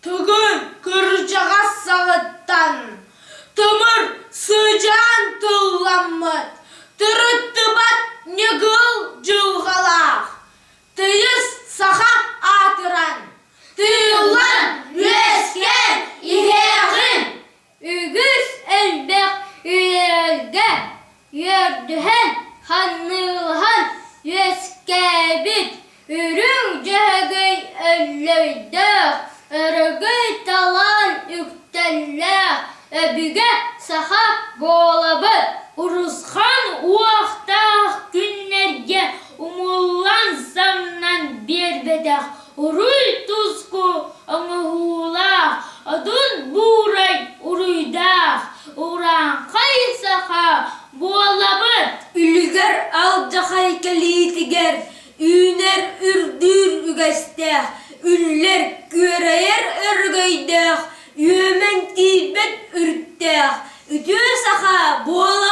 Тыгын кырдьаҕас саҕыттан тымыр сыдьаан тылламмыт, тырыттыбат ньыгыл дьылҕалаах, тыйыс саха аатыран, тыыллан үөскээн иһиэҕин! Үгүс элбэх үйэлэргэ үөрдүһэн, ханныылаһан үөскээбит Үрүҥ Дьөһөгөй өллөйдөөх, өрөгөй талаан үктэллээх өбүгэ саха буолабыт. Урусхан уохтаах күннэргэ умуллан самнан биэрбэтэх уруй-туску оҥоһуулаах, одун буурай уруйдаах урааҥхай саха буолабыт. Үлүгэр алдьахай кэлиитигэр үүнэр үрдүүр үгэстээх, үллэр күөрэйэр өрөгөйдөөх, үөмэн тиийбэт үрүттээх, үтүө саха буолабыт!